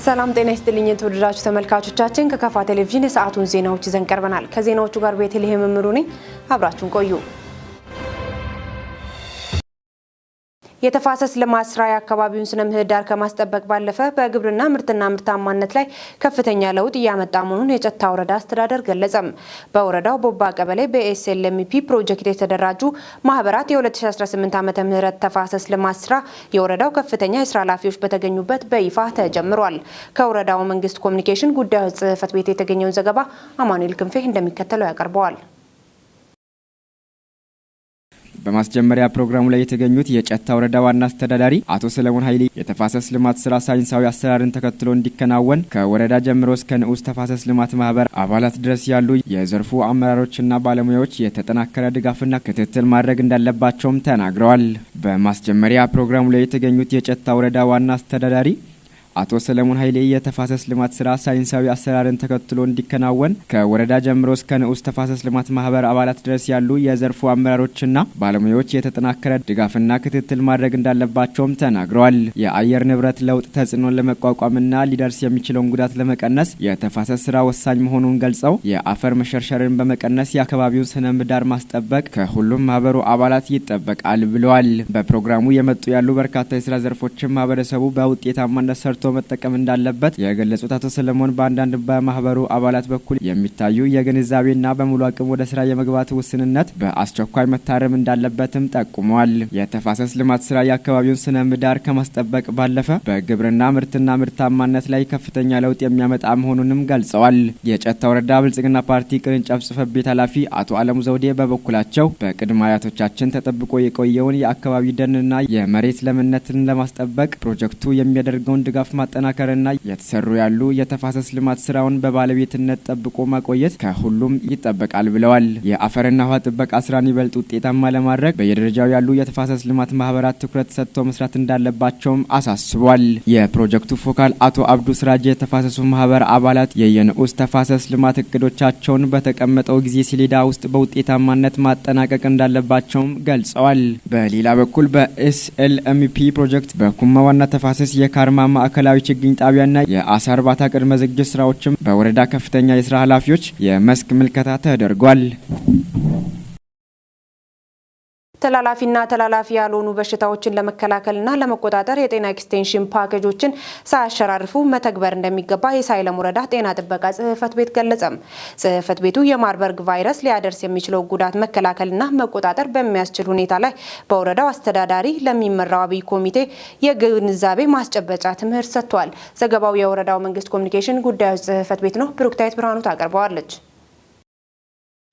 ሰላም ጤና ይስጥልኝ የተወደዳችሁ ተመልካቾቻችን፣ ከካፋ ቴሌቪዥን የሰዓቱን ዜናዎች ይዘን ቀርበናል። ከዜናዎቹ ጋር ቤተልሔም እምሩ ነኝ። አብራችሁን ቆዩ። የተፋሰስ ልማት ስራ የአካባቢውን ስነ ምህዳር ከማስጠበቅ ባለፈ በግብርና ምርትና ምርታማነት ላይ ከፍተኛ ለውጥ እያመጣ መሆኑን የጨታ ወረዳ አስተዳደር ገለጸም። በወረዳው ቦባ ቀበሌ በ SLMP ፕሮጀክት የተደራጁ ማህበራት የ2018 ዓ ም ተፋሰስ ልማት ስራ የወረዳው ከፍተኛ የስራ ኃላፊዎች በተገኙበት በይፋ ተጀምሯል። ከወረዳው መንግስት ኮሚኒኬሽን ጉዳዮች ጽህፈት ቤት የተገኘውን ዘገባ አማኑኤል ክንፌ እንደሚከተለው ያቀርበዋል። በማስጀመሪያ ፕሮግራሙ ላይ የተገኙት የጨታ ወረዳ ዋና አስተዳዳሪ አቶ ሰለሞን ኃይሌ የተፋሰስ ልማት ስራ ሳይንሳዊ አሰራርን ተከትሎ እንዲከናወን ከወረዳ ጀምሮ እስከ ንዑስ ተፋሰስ ልማት ማህበር አባላት ድረስ ያሉ የዘርፉ አመራሮችና ባለሙያዎች የተጠናከረ ድጋፍና ክትትል ማድረግ እንዳለባቸውም ተናግረዋል። በማስጀመሪያ ፕሮግራሙ ላይ የተገኙት የጨታ ወረዳ ዋና አስተዳዳሪ አቶ ሰለሞን ኃይሌ የተፋሰስ ልማት ስራ ሳይንሳዊ አሰራርን ተከትሎ እንዲከናወን ከወረዳ ጀምሮ እስከ ንዑስ ተፋሰስ ልማት ማህበር አባላት ድረስ ያሉ የዘርፉ አመራሮችና ባለሙያዎች የተጠናከረ ድጋፍና ክትትል ማድረግ እንዳለባቸውም ተናግረዋል። የአየር ንብረት ለውጥ ተጽዕኖን ለመቋቋምና ሊደርስ የሚችለውን ጉዳት ለመቀነስ የተፋሰስ ስራ ወሳኝ መሆኑን ገልጸው የአፈር መሸርሸርን በመቀነስ የአካባቢውን ስነ ምህዳር ማስጠበቅ ከሁሉም ማህበሩ አባላት ይጠበቃል ብለዋል። በፕሮግራሙ የመጡ ያሉ በርካታ የስራ ዘርፎችን ማህበረሰቡ በውጤታማነት ሰርቶ መጠቀም እንዳለበት የገለጹት አቶ ሰለሞን በአንዳንድ በማህበሩ አባላት በኩል የሚታዩ የግንዛቤና በሙሉ አቅም ወደ ስራ የመግባት ውስንነት በአስቸኳይ መታረም እንዳለበትም ጠቁመዋል። የተፋሰስ ልማት ስራ የአካባቢውን ስነ ምህዳር ከማስጠበቅ ባለፈ በግብርና ምርትና ምርታማነት ላይ ከፍተኛ ለውጥ የሚያመጣ መሆኑንም ገልጸዋል። የጨታ ወረዳ ብልጽግና ፓርቲ ቅርንጫፍ ጽሕፈት ቤት ኃላፊ አቶ አለሙ ዘውዴ በበኩላቸው በቅድመ አያቶቻችን ተጠብቆ የቆየውን የአካባቢ ደንና የመሬት ለምነትን ለማስጠበቅ ፕሮጀክቱ የሚያደርገውን ድጋፍ ማጠናከርና የተሰሩ ያሉ የተፋሰስ ልማት ስራውን በባለቤትነት ጠብቆ ማቆየት ከሁሉም ይጠበቃል ብለዋል። የአፈርና ውሃ ጥበቃ ስራን ይበልጥ ውጤታማ ለማድረግ በየደረጃው ያሉ የተፋሰስ ልማት ማህበራት ትኩረት ሰጥተው መስራት እንዳለባቸውም አሳስቧል። የፕሮጀክቱ focal አቶ አብዱ ስራጅ የተፋሰሱ ማህበር አባላት የየንዑስ ተፋሰስ ልማት እቅዶቻቸውን በተቀመጠው ጊዜ ሰሌዳ ውስጥ በውጤታማነት ማጠናቀቅ እንዳለባቸውም ገልጸዋል። በሌላ በኩል በ SLMP ፕሮጀክት በኩማ ዋና ተፋሰስ የካርማ ማዕከላዊ ችግኝ ጣቢያና የአሳ እርባታ ቅድመ ዝግጅት ስራዎችም በወረዳ ከፍተኛ የስራ ኃላፊዎች የመስክ ምልከታ ተደርጓል። ተላላፊና ተላላፊ ያልሆኑ በሽታዎችን ለመከላከልና ለመቆጣጠር የጤና ኤክስቴንሽን ፓኬጆችን ሳያሸራርፉ መተግበር እንደሚገባ የሳይለም ወረዳ ጤና ጥበቃ ጽሕፈት ቤት ገለጸም። ጽሕፈት ቤቱ የማርበርግ ቫይረስ ሊያደርስ የሚችለው ጉዳት መከላከልና መቆጣጠር በሚያስችል ሁኔታ ላይ በወረዳው አስተዳዳሪ ለሚመራው አብይ ኮሚቴ የግንዛቤ ማስጨበጫ ትምህርት ሰጥቷል። ዘገባው የወረዳው መንግስት ኮሚኒኬሽን ጉዳዮች ጽሕፈት ቤት ነው። ብሩክታይት ብርሃኑ ታቀርበዋለች።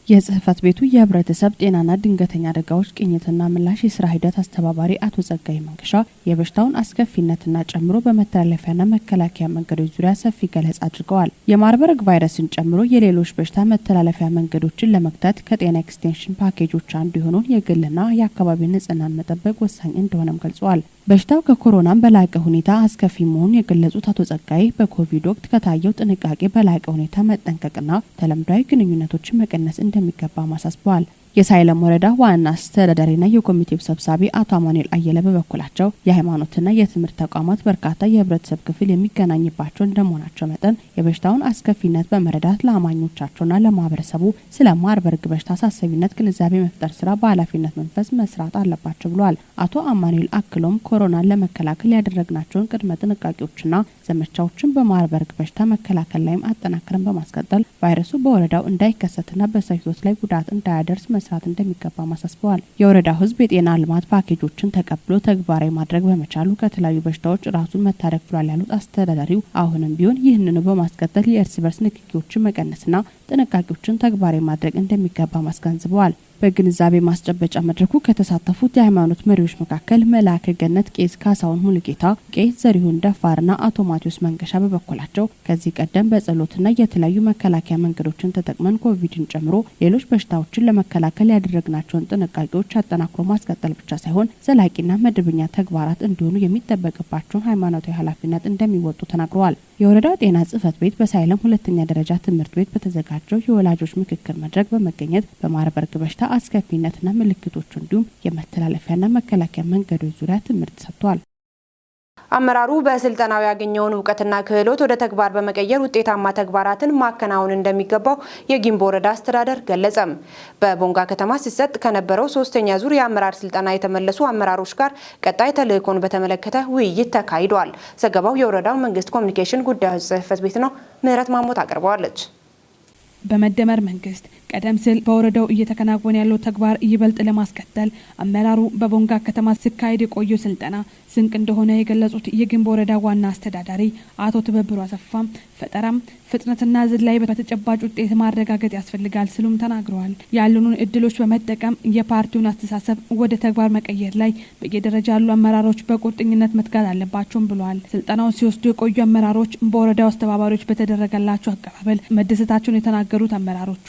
የጽህፈት ቤቱ የህብረተሰብ ጤናና ድንገተኛ አደጋዎች ቅኝትና ምላሽ የስራ ሂደት አስተባባሪ አቶ ጸጋይ መንገሻ የበሽታውን አስከፊነትና ጨምሮ በመተላለፊያና መከላከያ መንገዶች ዙሪያ ሰፊ ገለጻ አድርገዋል። የማርበርግ ቫይረስን ጨምሮ የሌሎች በሽታ መተላለፊያ መንገዶችን ለመግታት ከጤና ኤክስቴንሽን ፓኬጆች አንዱ የሆነውን የግልና የአካባቢ ንጽህናን መጠበቅ ወሳኝ እንደሆነም ገልጸዋል። በሽታው ከኮሮናም በላቀ ሁኔታ አስከፊ መሆኑን የገለጹት አቶ ጸጋይ በኮቪድ ወቅት ከታየው ጥንቃቄ በላቀ ሁኔታ መጠንቀቅና ተለምዷዊ ግንኙነቶችን መቀነስ እንደሚገባ አሳስበዋል። የሳይለም ወረዳ ዋና አስተዳዳሪና የኮሚቴው ሰብሳቢ አቶ አማኑኤል አየለ በበኩላቸው የሃይማኖትና የትምህርት ተቋማት በርካታ የህብረተሰብ ክፍል የሚገናኝባቸው እንደመሆናቸው መጠን የበሽታውን አስከፊነት በመረዳት ለአማኞቻቸውና ለማህበረሰቡ ስለ ማርበርግ በሽታ አሳሳቢነት ግንዛቤ መፍጠር ስራ በኃላፊነት መንፈስ መስራት አለባቸው ብለዋል። አቶ አማኑኤል አክሎም ኮሮናን ለመከላከል ያደረግናቸውን ቅድመ ጥንቃቄዎችና ዘመቻዎችን በማርበርግ በሽታ መከላከል ላይም አጠናክረን በማስቀጠል ቫይረሱ በወረዳው እንዳይከሰትና በሰው ህይወት ላይ ጉዳት እንዳያደርስ መስራት እንደሚገባ አሳስበዋል። የወረዳው ህዝብ የጤና ልማት ፓኬጆችን ተቀብሎ ተግባራዊ ማድረግ በመቻሉ ከተለያዩ በሽታዎች ራሱን መታደግ ችሏል ያሉት አስተዳዳሪው አሁንም ቢሆን ይህንኑ በማስቀጠል የእርስ በርስ ንክኪዎችን መቀነስና ጥንቃቄዎችን ተግባራዊ ማድረግ እንደሚገባ አስገንዝበዋል። በግንዛቤ ማስጨበጫ መድረኩ ከተሳተፉት የሃይማኖት መሪዎች መካከል መልአከ ገነት ቄስ ካሳሁን ሙሉጌታ፣ ቄስ ዘሪሁን ደፋርና አቶ ማቴዎስ መንገሻ በበኩላቸው ከዚህ ቀደም በጸሎትና የተለያዩ መከላከያ መንገዶችን ተጠቅመን ኮቪድን ጨምሮ ሌሎች በሽታዎችን ለመከላከል ያደረግናቸውን ጥንቃቄዎች አጠናክሮ ማስቀጠል ብቻ ሳይሆን ዘላቂና መደበኛ ተግባራት እንዲሆኑ የሚጠበቅባቸውን ሃይማኖታዊ ኃላፊነት እንደሚወጡ ተናግረዋል። የወረዳው ጤና ጽሕፈት ቤት በሳይለም ሁለተኛ ደረጃ ትምህርት ቤት በተዘጋጀው የወላጆች ምክክር መድረክ በመገኘት በማርበርግ በሽታ አስከፊነትና ምልክቶቹ እንዲሁም የመተላለፊያና መከላከያ መንገዶች ዙሪያ ትምህርት ሰጥቷል። አመራሩ በስልጠናው ያገኘውን እውቀትና ክህሎት ወደ ተግባር በመቀየር ውጤታማ ተግባራትን ማከናወን እንደሚገባው የጊምቦ ወረዳ አስተዳደር ገለጸም። በቦንጋ ከተማ ሲሰጥ ከነበረው ሶስተኛ ዙር የአመራር ስልጠና የተመለሱ አመራሮች ጋር ቀጣይ ተልዕኮን በተመለከተ ውይይት ተካሂዷል። ዘገባው የወረዳው መንግስት ኮሚኒኬሽን ጉዳዮች ጽሕፈት ቤት ነው። ምህረት ማሞት አቅርበዋለች። በመደመር መንግስት ቀደም ሲል በወረዳው እየተከናወነ ያለው ተግባር ይበልጥ ለማስቀጠል አመራሩ በቦንጋ ከተማ ሲካሄድ የቆየው ስልጠና ስንቅ እንደሆነ የገለጹት የጊምቦ ወረዳ ዋና አስተዳዳሪ አቶ ትብብሩ አሰፋም ፈጠራም ፍጥነትና ዝላይ በተጨባጭ ውጤት ማረጋገጥ ያስፈልጋል ሲሉም ተናግረዋል። ያሉንን እድሎች በመጠቀም የፓርቲውን አስተሳሰብ ወደ ተግባር መቀየር ላይ በየደረጃ ያሉ አመራሮች በቁርጠኝነት መትጋት አለባቸውም ብለዋል። ስልጠናውን ሲወስዱ የቆዩ አመራሮች በወረዳው አስተባባሪዎች በተደረገላቸው አቀባበል መደሰታቸውን የተናገሩት አመራሮቹ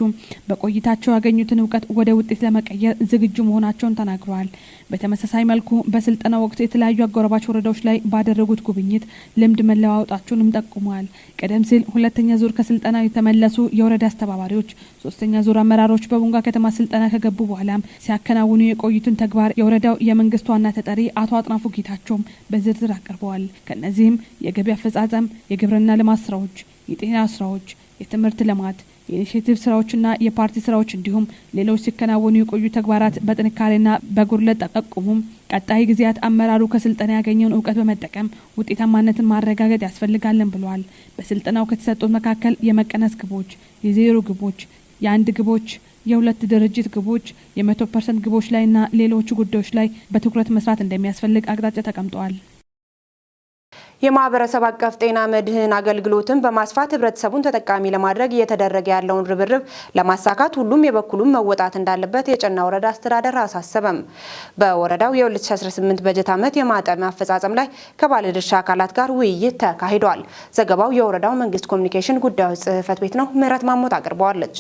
በቆይታቸው ያገኙትን እውቀት ወደ ውጤት ለመቀየር ዝግጁ መሆናቸውን ተናግረዋል። በተመሳሳይ መልኩ በስልጠና ወቅት የተለያዩ አጎራባች ወረዳዎች ላይ ባደረጉት ጉብኝት ልምድ መለዋወጣቸውንም ጠቁመዋል። ቀደም ሲል ሁለተኛ ዙር ከስልጠና የተመለሱ የወረዳ አስተባባሪዎች ሶስተኛ ዙር አመራሮች በቦንጋ ከተማ ስልጠና ከገቡ በኋላም ሲያከናውኑ የቆዩትን ተግባር የወረዳው የመንግስት ዋና ተጠሪ አቶ አጥናፉ ጌታቸውም በዝርዝር አቅርበዋል። ከእነዚህም የገቢ አፈጻጸም፣ የግብርና ልማት ስራዎች፣ የጤና ስራዎች፣ የትምህርት ልማት፣ የኢኒሼቲቭ ስራዎችና የፓርቲ ስራዎች እንዲሁም ሌሎች ሲከናወኑ የቆዩ ተግባራት በጥንካሬና በጉድለት ጠቁሙም ቀጣይ ጊዜያት አመራሩ ከስልጠና ያገኘውን እውቀት በመጠቀም ውጤታማነትን ማረጋገጥ ያስፈልጋልን ብለዋል። በስልጠናው ከተሰጡት መካከል የመቀነስ ግቦች፣ የዜሮ ግቦች፣ የአንድ ግቦች፣ የሁለት ድርጅት ግቦች፣ የ100% ግቦች ላይና ሌሎች ጉዳዮች ላይ በትኩረት መስራት እንደሚያስፈልግ አቅጣጫ ተቀምጠዋል። የማህበረሰብ አቀፍ ጤና መድህን አገልግሎትን በማስፋት ህብረተሰቡን ተጠቃሚ ለማድረግ እየተደረገ ያለውን ርብርብ ለማሳካት ሁሉም የበኩሉን መወጣት እንዳለበት የጨና ወረዳ አስተዳደር አሳሰበም። በወረዳው የ2018 በጀት ዓመት የማጠም አፈጻጸም ላይ ከባለድርሻ አካላት ጋር ውይይት ተካሂዷል። ዘገባው የወረዳው መንግስት ኮሚኒኬሽን ጉዳዮች ጽሕፈት ቤት ነው። ምህረት ማሞት አቅርበዋለች።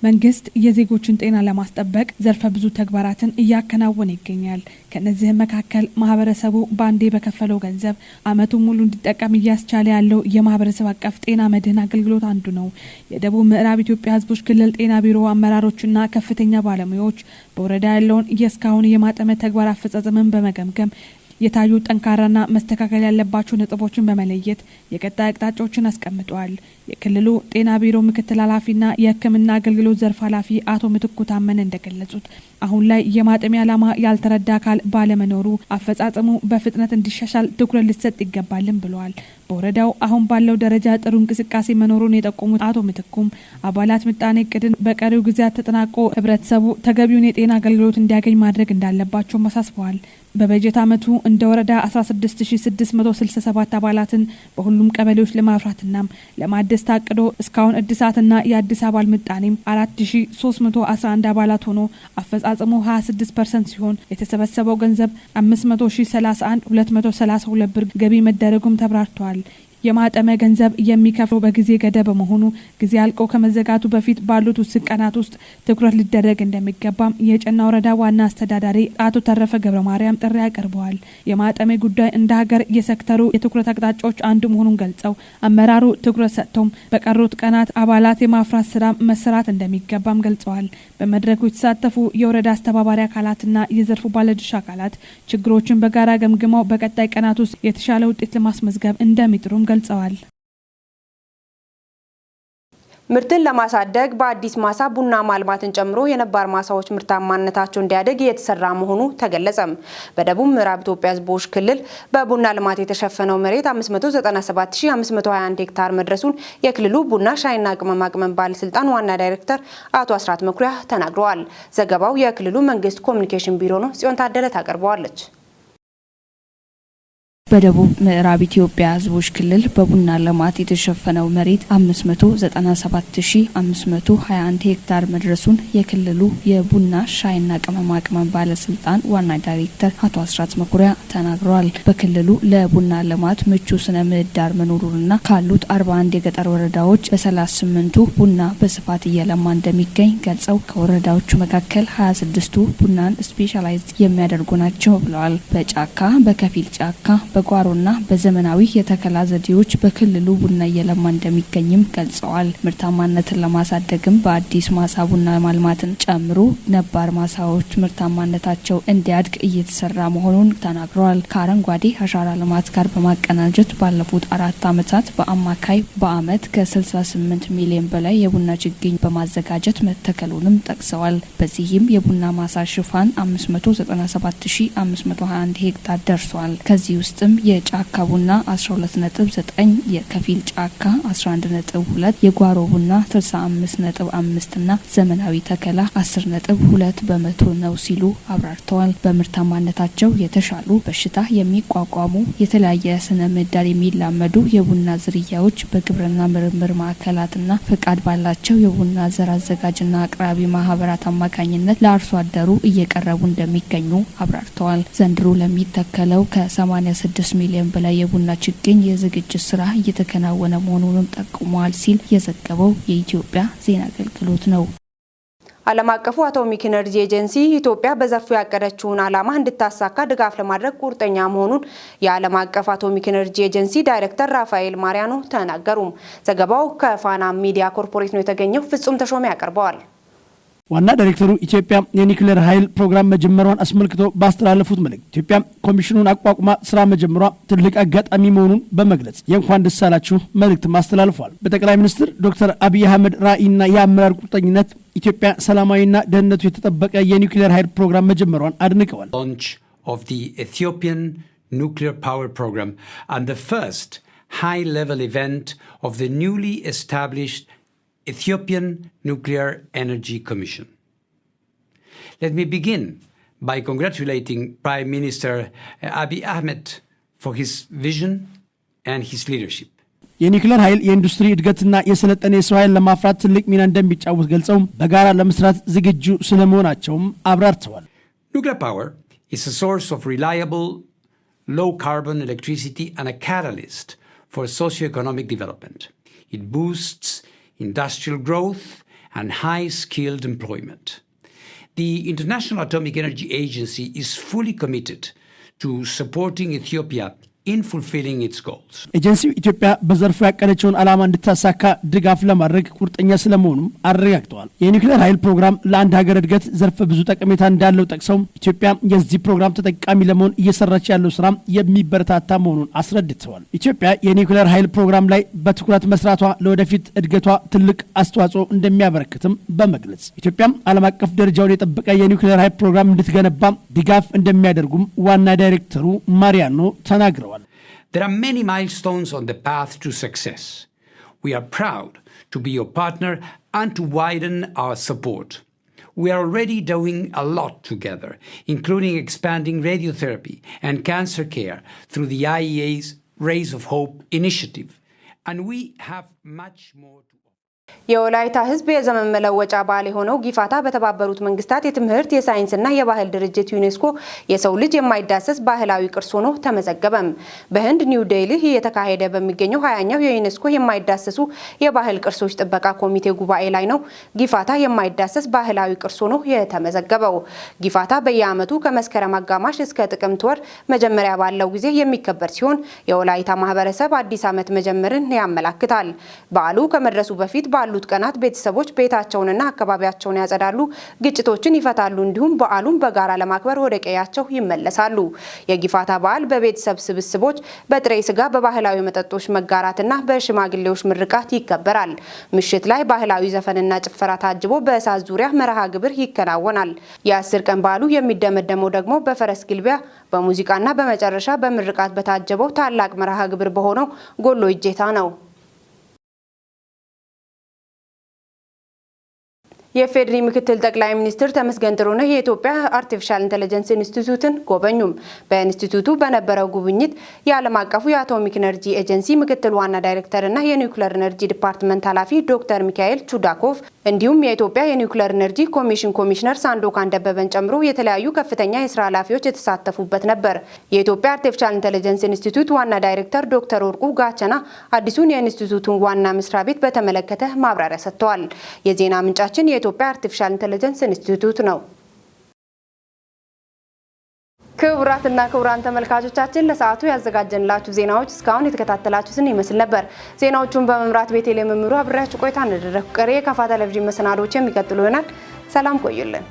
መንግስት የዜጎችን ጤና ለማስጠበቅ ዘርፈ ብዙ ተግባራትን እያከናወነ ይገኛል። ከነዚህም መካከል ማህበረሰቡ በአንዴ በከፈለው ገንዘብ አመቱን ሙሉ እንዲጠቀም እያስቻለ ያለው የማህበረሰብ አቀፍ ጤና መድህን አገልግሎት አንዱ ነው። የደቡብ ምዕራብ ኢትዮጵያ ህዝቦች ክልል ጤና ቢሮ አመራሮችና ከፍተኛ ባለሙያዎች በወረዳ ያለውን የእስካሁን የማጠመ ተግባር አፈጻጸምን በመገምገም የታዩ ጠንካራና መስተካከል ያለባቸው ነጥቦችን በመለየት የቀጣይ አቅጣጫዎችን አስቀምጠዋል። የክልሉ ጤና ቢሮ ምክትል ኃላፊና የሕክምና አገልግሎት ዘርፍ ኃላፊ አቶ ምትኩ ታመነ እንደገለጹት አሁን ላይ የማጠሚያ ዓላማ ያልተረዳ አካል ባለመኖሩ አፈጻጸሙ በፍጥነት እንዲሻሻል ትኩረት ሊሰጥ ይገባልም ብለዋል። በወረዳው አሁን ባለው ደረጃ ጥሩ እንቅስቃሴ መኖሩን የጠቆሙት አቶ ምትኩም አባላት ምጣኔ እቅድን በቀሪው ጊዜያት ተጠናቆ ህብረተሰቡ ተገቢውን የጤና አገልግሎት እንዲያገኝ ማድረግ እንዳለባቸውም አሳስበዋል። በበጀት ዓመቱ እንደ ወረዳ 16667 አባላትን በሁሉም ቀበሌዎች ለማፍራትና ለማደስ ታቅዶ እስካሁን እድሳትና የአዲስ አባል ምጣኔም 4311 አባላት ሆኖ አፈጻጸሙ 26% ሲሆን የተሰበሰበው ገንዘብ 5031232 ብር ገቢ መደረጉም ተብራርተዋል። የማጠመ ገንዘብ የሚከፍለው በጊዜ ገደብ በመሆኑ ጊዜ አልቆ ከመዘጋቱ በፊት ባሉት ውስን ቀናት ውስጥ ትኩረት ሊደረግ እንደሚገባም የጨና ወረዳ ዋና አስተዳዳሪ አቶ ተረፈ ገብረ ማርያም ጥሪ አቅርበዋል። የማጠሜ ጉዳይ እንደ ሀገር የሴክተሩ የትኩረት አቅጣጫዎች አንዱ መሆኑን ገልጸው አመራሩ ትኩረት ሰጥቶም በቀሩት ቀናት አባላት የማፍራት ስራ መሰራት እንደሚገባም ገልጸዋል። በመድረኩ የተሳተፉ የወረዳ አስተባባሪ አካላትና የዘርፉ ባለድርሻ አካላት ችግሮችን በጋራ ገምግመው በቀጣይ ቀናት ውስጥ የተሻለ ውጤት ለማስመዝገብ እንደሚጥሩም ገልጸዋል። ምርትን ለማሳደግ በአዲስ ማሳ ቡና ማልማትን ጨምሮ የነባር ማሳዎች ምርታማነታቸው እንዲያድግ እየተሰራ መሆኑ ተገለጸም። በደቡብ ምዕራብ ኢትዮጵያ ሕዝቦች ክልል በቡና ልማት የተሸፈነው መሬት 597521 ሄክታር መድረሱን የክልሉ ቡና ሻይና ቅመማ ቅመም ባለስልጣን ዋና ዳይሬክተር አቶ አስራት መኩሪያ ተናግረዋል። ዘገባው የክልሉ መንግስት ኮሚኒኬሽን ቢሮ ነው። ጽዮን ታደለ ታቀርበዋለች። በደቡብ ምዕራብ ኢትዮጵያ ሕዝቦች ክልል በቡና ልማት የተሸፈነው መሬት 597521 ሄክታር መድረሱን የክልሉ የቡና ሻይና ቅመማ ቅመም ባለስልጣን ዋና ዳይሬክተር አቶ አስራት መኩሪያ ተናግረዋል። በክልሉ ለቡና ልማት ምቹ ስነ ምህዳር መኖሩንና ካሉት 41 የገጠር ወረዳዎች በ38ቱ ቡና በስፋት እየለማ እንደሚገኝ ገልጸው ከወረዳዎቹ መካከል 26ቱ ቡናን specialized የሚያደርጉ ናቸው ብለዋል። በጫካ፣ በከፊል ጫካ፣ በጓሮና በዘመናዊ የተከላ ዘዴዎች በክልሉ ቡና እየለማ እንደሚገኝም ገልጸዋል። ምርታማነትን ለማሳደግም በአዲስ ማሳ ቡና ማልማትን ጨምሮ ነባር ማሳዎች ምርታማነታቸው እንዲያድግ እየተሰራ መሆኑን ተናግረዋል። ከአረንጓዴ አሻራ ልማት ጋር በማቀናጀት ባለፉት 4 ዓመታት በአማካይ በአመት ከ68 ሚሊዮን በላይ የቡና ችግኝ በማዘጋጀት መተከሉንም ጠቅሰዋል። በዚህም የቡና ማሳ ሽፋን 597521 ሄክታር ደርሷል። ከዚህ ውስጥም የጫካ ቡና 12.9፣ የከፊል ጫካ 11.2፣ የጓሮ ቡና 65.5 እና ዘመናዊ ተከላ 10.2% ነው ሲሉ አብራርተዋል። በምርታማነታቸው የተሻሉ፣ በሽታ የሚቋቋሙ፣ የተለያየ ስነ ምህዳር የሚላመዱ የቡና ዝርያዎች በግብርና ምርምር ማዕከላትና ፈቃድ ባላቸው የቡና ዘር አዘጋጅና አቅራቢ ማህበራት አማካኝነት ለአርሶ አደሩ እየቀረቡ እንደሚገኙ አብራርተዋል። ዘንድሮ ለሚተከለው ከ86 ሚሊዮን በላይ የቡና ችግኝ የዝግጅት ስራ እየተከናወነ መሆኑንም ጠቁመዋል ሲል የዘገበው የኢትዮጵያ ዜና አገልግሎት ነው። ዓለም አቀፉ አቶሚክ ኢነርጂ ኤጀንሲ ኢትዮጵያ በዘርፉ ያቀደችውን ዓላማ እንድታሳካ ድጋፍ ለማድረግ ቁርጠኛ መሆኑን የዓለም አቀፍ አቶሚክ ኢነርጂ ኤጀንሲ ዳይሬክተር ራፋኤል ማሪያኖ ተናገሩ። ዘገባው ከፋና ሚዲያ ኮርፖሬት ነው የተገኘው። ፍጹም ተሾመ ያቀርበዋል። ዋና ዳይሬክተሩ ኢትዮጵያ የኒውክሌር ኃይል ፕሮግራም መጀመሯን አስመልክቶ ባስተላለፉት መልእክት ኢትዮጵያ ኮሚሽኑን አቋቁማ ስራ መጀመሯ ትልቅ አጋጣሚ መሆኑን በመግለጽ የእንኳን ደስ አላችሁ መልእክትም አስተላልፏል። በጠቅላይ ሚኒስትር ዶክተር አብይ አህመድ ራዕይና የአመራር ቁርጠኝነት ኢትዮጵያ ሰላማዊና ደህንነቱ የተጠበቀ የኒውክሌር ኃይል ፕሮግራም መጀመሯን አድንቀዋል። Launch of the Ethiopian nuclear power program and the first high-level event of the newly established Ethiopian Nuclear Energy Commission. Let me begin by congratulating Prime Minister Abiy Ahmed for his vision and his leadership. የኒውክሌር ኃይል የኢንዱስትሪ እድገትና የሰለጠነ የሰው ኃይል ለማፍራት ትልቅ ሚና እንደሚጫወት ገልጸው በጋራ ለመስራት ዝግጁ ስለመሆናቸውም አብራርተዋል። Nuclear power is a source of reliable, low carbon electricity and a catalyst for socioeconomic development. It boosts industrial growth and high skilled employment. The International Atomic Energy Agency is fully committed to supporting Ethiopia in fulfilling its goals. ኤጀንሲው ኢትዮጵያ በዘርፉ ያቀደችውን ዓላማ እንድታሳካ ድጋፍ ለማድረግ ቁርጠኛ ስለመሆኑም አረጋግጠዋል። የኒውክሌር ኃይል ፕሮግራም ለአንድ ሀገር እድገት ዘርፈ ብዙ ጠቀሜታ እንዳለው ጠቅሰው ኢትዮጵያ የዚህ ፕሮግራም ተጠቃሚ ለመሆን እየሰራች ያለው ስራ የሚበረታታ መሆኑን አስረድተዋል። ኢትዮጵያ የኒውክሌር ኃይል ፕሮግራም ላይ በትኩረት መስራቷ ለወደፊት እድገቷ ትልቅ አስተዋጽኦ እንደሚያበረክትም በመግለጽ ኢትዮጵያም ዓለም አቀፍ ደረጃውን የጠበቀ የኒውክሌር ኃይል ፕሮግራም እንድትገነባ ድጋፍ እንደሚያደርጉም ዋና ዳይሬክተሩ ማሪያኖ ተናግረዋል። There are many milestones on the path to success. We are proud to be your partner and to widen our support. We are already doing a lot together, including expanding radiotherapy and cancer care through the IAEA's Rays of Hope initiative. And we have much more to የወላይታ ሕዝብ የዘመን መለወጫ በዓል የሆነው ጊፋታ በተባበሩት መንግስታት የትምህርት፣ የሳይንስና የባህል ድርጅት ዩኔስኮ የሰው ልጅ የማይዳሰስ ባህላዊ ቅርስ ሆኖ ተመዘገበም። በህንድ ኒው ዴልሂ እየተካሄደ በሚገኘው 20ኛው የዩኔስኮ የማይዳሰሱ የባህል ቅርሶች ጥበቃ ኮሚቴ ጉባኤ ላይ ነው ጊፋታ የማይዳሰስ ባህላዊ ቅርስ ሆኖ የተመዘገበው። ጊፋታ በየዓመቱ ከመስከረም አጋማሽ እስከ ጥቅምት ወር መጀመሪያ ባለው ጊዜ የሚከበር ሲሆን የወላይታ ማህበረሰብ አዲስ ዓመት መጀመርን ያመላክታል። በዓሉ ከመድረሱ በፊት ባሉት ቀናት ቤተሰቦች ቤታቸውንና አካባቢያቸውን ያጸዳሉ፣ ግጭቶችን ይፈታሉ፣ እንዲሁም በዓሉን በጋራ ለማክበር ወደ ቀያቸው ይመለሳሉ። የጊፋታ በዓል በቤተሰብ ስብስቦች፣ በጥሬ ስጋ፣ በባህላዊ መጠጦች መጋራትና በሽማግሌዎች ምርቃት ይከበራል። ምሽት ላይ ባህላዊ ዘፈንና ጭፈራ ታጅቦ በእሳት ዙሪያ መርሃ ግብር ይከናወናል። የ10 ቀን በዓሉ የሚደመደመው ደግሞ በፈረስ ግልቢያ፣ በሙዚቃና በመጨረሻ በምርቃት በታጀበው ታላቅ መርሃ ግብር በሆነው ጎሎ እጀታ ነው። የኢፌዴሪ ምክትል ጠቅላይ ሚኒስትር ተመስገን ጥሩነህ የኢትዮጵያ አርቲፊሻል ኢንተለጀንስ ኢንስቲትዩትን ጎበኙም። በኢንስቲትዩቱ በነበረው ጉብኝት የዓለም አቀፉ የአቶሚክ ኤነርጂ ኤጀንሲ ምክትል ዋና ዳይሬክተር እና የኒውክለር ኤነርጂ ዲፓርትመንት ኃላፊ ዶክተር ሚካኤል ቹዳኮቭ እንዲሁም የኢትዮጵያ የኒውክለር ኤነርጂ ኮሚሽን ኮሚሽነር ሳንዶካን ደበበን ጨምሮ የተለያዩ ከፍተኛ የስራ ኃላፊዎች የተሳተፉበት ነበር። የኢትዮጵያ አርቲፊሻል ኢንተለጀንስ ኢንስቲትዩት ዋና ዳይሬክተር ዶክተር ወርቁ ጋቸና አዲሱን የኢንስቲትዩቱን ዋና መስሪያ ቤት በተመለከተ ማብራሪያ ሰጥተዋል። የዜና ምንጫችን የኢትዮጵያ አርቲፊሻል ኢንተለጀንስ ኢንስቲትዩት ነው። ክቡራትና ክቡራን ተመልካቾቻችን፣ ለሰዓቱ ያዘጋጀንላችሁ ዜናዎች እስካሁን የተከታተላችሁትን ይመስል ነበር። ዜናዎቹን በመምራት ቤቴል የመምሩ አብሬያችሁ ቆይታ እንደደረኩ። ቀሪ የካፋ ቴሌቪዥን መሰናዶዎች የሚቀጥሉ ይሆናል። ሰላም ቆዩልን።